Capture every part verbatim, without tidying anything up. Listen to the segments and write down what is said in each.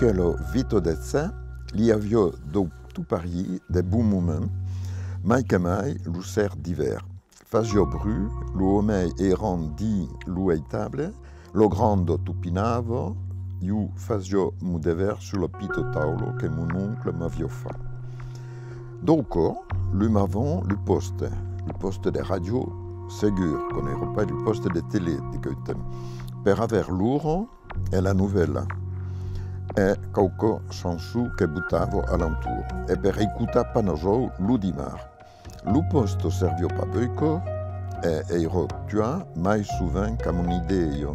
que lo Vito de Tse, li avió dau toparier de bon moment, mai que mai lo ser d'ivèrn. Fasió brut, lo omei èran dins lo estable, lo grand topinava, ieu fasió mon dever sus la pita taula que mon oncle m'avió fach. Dau còp, lumavan lo pòste, lo pòste de ràdio segur, que n'èra pas lo pòste de tele de queu temps, per aver l'ora e la novèla, e quauqua chançon que botava a l'entorn, e per escotar Panasòu lo dimars. Lo pòste servió pas beucòp, e èra tuat mai sovent qu'a mon idèa,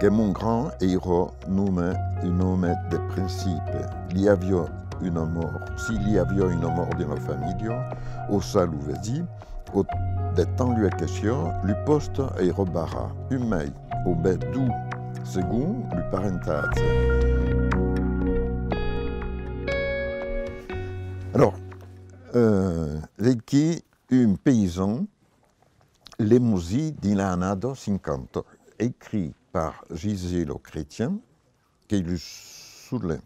que mon grand èra nonmàs un òme de principi, li avió un amor, si li avió un amor dins la familha, o çà lo vesin, o de temps luèi que siá, lo pòste èra barrat, un mes o ben dos, segon lo parentatge. Alors, euh, veiquí un païsan lemosin dins las annadas cinquanta, escrit per Gisèla Chrétien, qu'es lo solet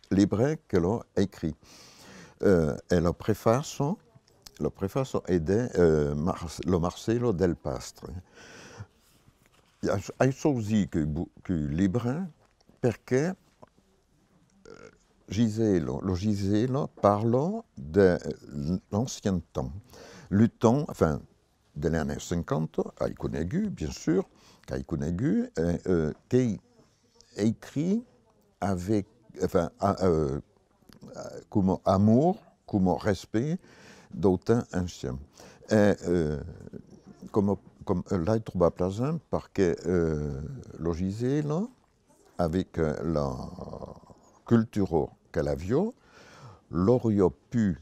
libre que l'a escrit. Euh, e la prefaça, la prefaça es de, euh, Mar-, la Marcela del Pastre. Ai, ai chausit queu, queu libre perque, euh, Gisèla, la Gisèla parla de, euh, l'ancien temps. Lo temps, enfin, de las annadas cinquanta, ai conegut, bien sûr, qu'ai conegut, e, euh, qu'es escrit avec, enfin, a, euh, coma amor, coma respècte dau temps ancien. E, euh, coma, coma, euh, l'ai trobat plasent perque, euh, la Gisèla, avec, euh, la cultura qu'ela avió, l'aurió pu,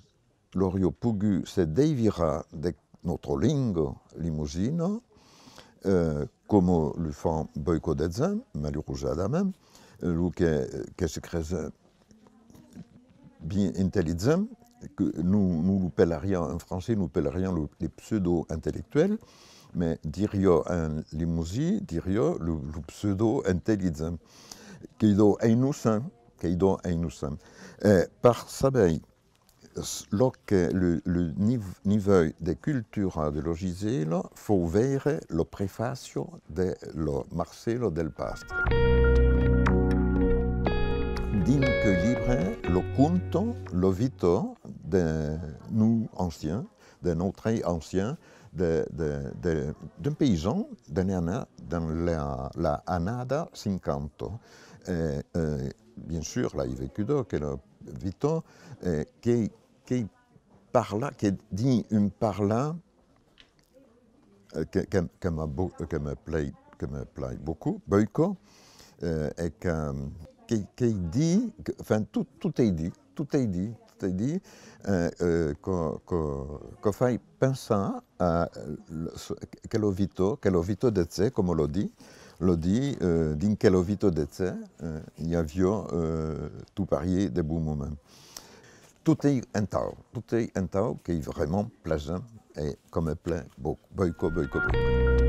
l'aurió pogut se desvirar de nòstra lenga lemosina, euh, coma lo fan beucòp de gents, malurosament, lo que, que se cresen bien intelligents, que nos, nos lo pelariam, en francés, nos pelariam lo, les pseudo-intellectuels, mas diriá en lemosin, diriá lo, lo pseudo-intelligent, qu'es dau innocent, qu'es dau innocent. E per saber lo que, lo, lo niv-, nivèu de cultura de la Gisèla, fau veire la prefàcia de la Marcela del Pastre. Dins queu libre, la conta la vita de nos ancians, de nòstres ancians, de, de, de, d'un païsan de las annadas, dins la, las annadas cinquanta. E, e, bien sûr, l'ai vecuda, quela vita, e, que, que parla, que dins un parlar, eh, que, que, que m'a beau-, que me plai, que me plai beaucoup, beucòp, eh, e que, que, que ditz, que, enfin, tot, tot es dit, tot es dit, tot es dit, eh, eh, que, que, que fai pensar a, eh, lo, so-, quela vita, quela vita de Tse, coma la ditz, la ditz, eh, dins quela vita de Tse, eh, i avió, eh, toparier de bon moment. Tot es entau, tot es entau, qu'es vraiment plasent e que me plai beucòp, beucòp, beucòp, beucòp.